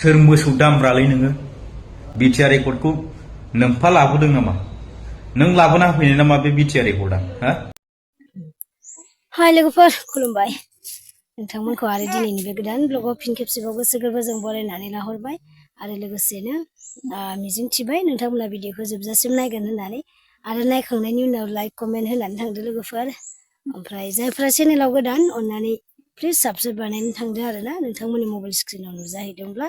सोर मोसौ दामब्रालै नोङो बिटिआर रेकर्डखौ नोंफा लाबोदों नामा नों लाबोना होफैनाय नामा बे बिटिआर रेकर्डआ हा हाय लोगोफोर खुलुमबाय नोंथांमोनखौ आरो दिनैनि बे गोदान ब्लगाव फिन खेबसेबाव गोसो गोरबोजों बरायनानै लाहरबाय आरो लोगोसेनो मिजिंथिबाय नोंथांमोना भिडिअखौ जोबजासिम नायगोन होननानै आरो नायखांनायनि उनाव लाइक कमेन्ट होनानै थांदो लोगोफोर ओमफ्राय जायफ्रा चेनेलाव गोदान अन्नानै प्लिज साबस्क्राइब बानायनानै थांदो आरोना नोंथांमोननि मबाइल स्क्रिनाव नुजाहैदोंब्ला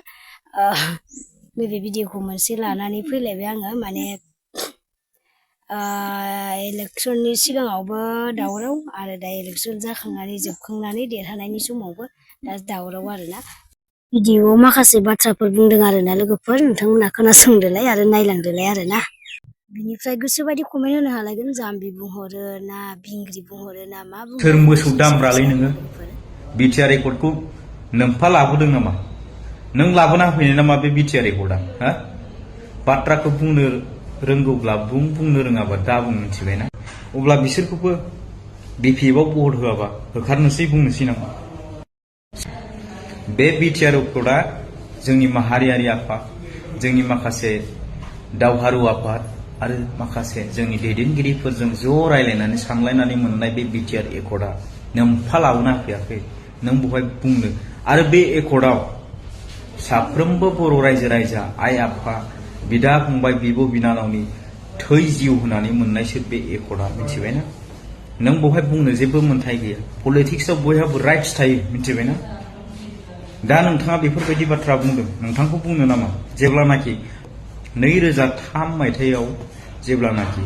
नैबे भिडिअखौ मोनसे लानानै फैलायबाय आङो माने इलेक्शननि सिगाङावबो दावराव आरो दा इलेक्शन जाखांनानै जोबखांनानै देरहानायनि समावबो दा दावराव आरोना भिडिअआव माखासे बाथ्राफोर बुंदों आरोना लोगोफोर नोंथांमोना खोनासंदोलाय आरो नायलांदोलाय आरोना बिनिफ्राय गोसोबायदि कमेन्ट होनो हालायगोन जाम्बि बुंहरो ना भिंग्रि बुंहरो ना मा बुंहरो सोर मोसौ दामब्रालै नोङो बिटिआर रेकर्डखौ नोंफा लाबोदों नामा नों लाबोना होफैनाय नामा बे बिटिआर रेकर्डआ हा बाथ्राखौ बुंनो रोंगौब्ला बुंनो रोङाबा दा बुं मिथिबायना अब्ला बिसोरखौबो बिपिएफआव भट होआबा होखारनोसै बुंनोसै नामा बे बिटिआर रेकर्डआ जोंनि माहारियारि आफाद जोंनि माखासे दावहारु आफाद आरो माखासे जोंनि दैदेनगिरिफोरजों ज' रायलायनानै सानलायनानै मोननाय बे बिटिआर रेकर्डआ नोंफा लाबोना होफैयाखै नों बहाय बुंनो आरो बे रेकर्डआव साफ्रोमबो बर' रायजो राजा आइ आफा बिदा फंबाय बिब' बिनानावनि थै जिउ होनानै मोननायसो बे रेकर्डआ मिथिबायना नों बहाय बुंनो जेबो मोन्थाय गैया पलिटिक्सआव बयहाबो राइट्स थायो मिथिबायना दा नोंथाङा बेफोरबायदि बाथ्रा बुंदों नोंथांखौ बुंनो नामा जेब्लानाखि 2003 मायथाइयाव जेब्लानाखि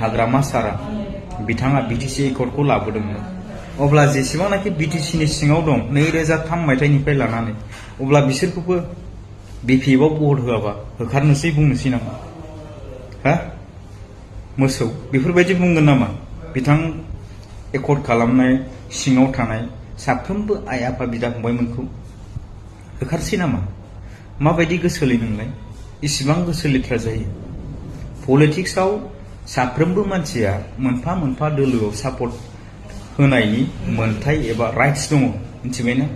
हाग्रामा सारा बिथाङा बिटिसि रेकर्डखौ लाबोदोंमोन अब्ला जेसेबांनाखि बिटिसिनि सिङाव दं 2003 मायथाइनिफ्राय लानानै अब्ला बिसोरखौबो बिपिएफआव भट होआबा होखारनोसै बुंनोसै नामा हा मोसौ बेफोरबायदि बुंगोन नामा बिथां रेकर्ड खालामनाय सिङाव थानाय साफ्रोमबो आइ आफा बिदा फंबायमोनखौ होखारसै नामा माबायदि गोसोलै नोंलाय इसिबां गोसो लेथ्रा जायो पलिटिक्सआव साफ्रोमबो मानसिया मोनफा मोनफा दोलोआव सापर्ट होनायनि मोन्थाय एबा राइट्स दङ मिथिबायना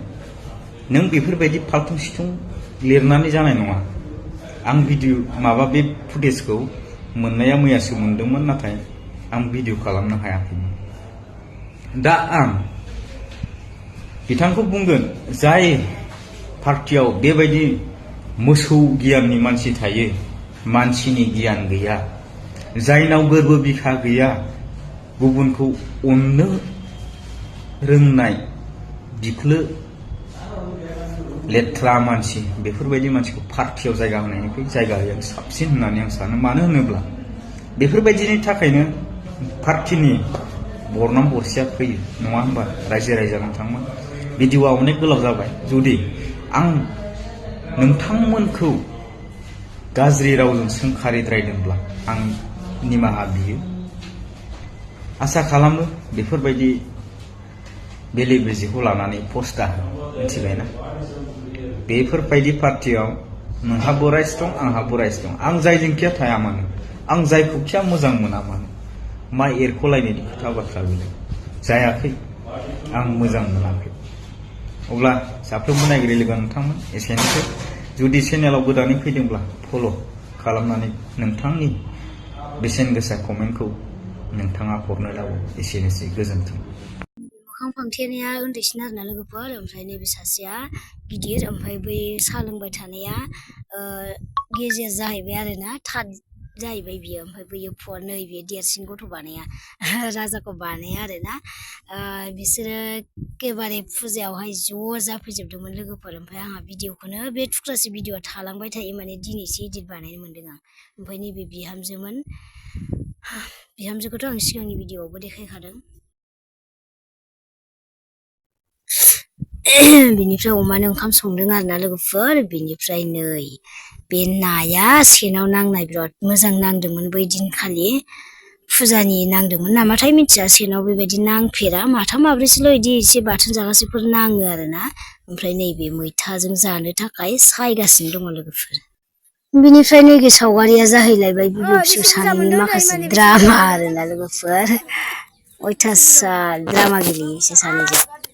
नों बेफोरबायदि फालथुं सिथुं लिरनानै जानाय नङा आं भिडिअ माबा बे फुटेजखौ मोननाया मैयासो मोनदोंमोन नाथाय आं भिडिअ खालामनो हायाखैमोन दा आं बिथांखौ बुंगोन जाय पार्टियाव बेबायदि मोसौ गियाननि मानसि थायो मानसिनि गियान गैया जायनाव गोरबो बिखा गैया गुबुनखौ अननो रोंनाय बिख्लो लेथ्रा मानसि बेफोरबायदि मानसिखौ पार्टियाव जायगा होनायनिख्रुइ जायगा होयैआ साबसिन होननानै आं सानो मानो होनोब्ला बेफोरबायदिनि थाखायनो पार्टिनि बरनाम बरसिया फैयो नङा होनबा रायजो राजा नोंथांमोन भिडिअआ अनेक गोलाव जाबाय जुदि आं नोंथांमोनखौ गाज्रि रावजों सोंखारिद्रायदोंब्ला आं निमाहा बियो आसा खालामो बेफोरबायदि बेले बेजेखौ लानानै पस्टा मिथिबायना बेफोरबायदि पार्टियाव नोंहाबो राइट्स दं आंहाबो राइट्स दं आं जायजोंखिया थाया मानो आं जायखौखिया मोजां मोना मानो मा एरख'लायनायनि खोथा बाथ्रा गैला जायाखै आं मोजां मोनाखै अब्ला साफ्रोमबो नायगिरि लोगो नोंथांमोन एसेनोसै जुदि चेनेलाव गोदानै फैदोंब्ला फल' खालामनानै नोंथांनि बेसेन गोसा कमेन्टखौ नोंथाङा हरनो दाव एसेनोसै गोजोन्थों मोखां फांथेनाया उन्दैसिन आरोना लोगोफोर ओमफ्राय नैबे सासेया गिदिर ओमफ्राय बै साहा लोंबाय थानाया गेजेर जाहैबाय आरोना थाद जाहैबाय बियो ओमफ्राय बैयो नैबे देरसिन गथ' बानाया राजाखौ बानाया आरोना बिसोरो एखेबारे फुजायावहाय ज' जाफैजोबदोंमोन लोगोफोर ओमफ्राय आंहा भिडिअखौनो बे थुख्रासे भिडिअआ थालांबाय थायो माने दिनैसो एडिट बानायनो मोन्दों आं ओमफ्राय नैबे बिहामजोखौथ' आं सिगांनि भिडिअआवबो देखायखादों बिनिफ्राय अमानो ओंखाम संदों आरोना लोगोफोर बिनिफ्राय नै बे नाया सेनाव नांनाय बिराद मोजां नांदोंमोन बै दिनखालि फुजानि नांदोंमोन नामाथाय मिथिया सेनाव बेबायदि नांफेरा माथाम माब्रैसोल' बिदि एसे बाथोन जागासेफोर नाङो आरोना ओमफ्राय नैबे मैथाजों जानो थाखाय सायगासिनो दङ लोगोफोर बिनिफ्राय नैबे सावगारिया जाहैलायबाय बिब' फिसौ सानैनि माखासे द्रामा आरोना लोगोफोर अयथासार द्रामा गेलेयो एसे सानैजों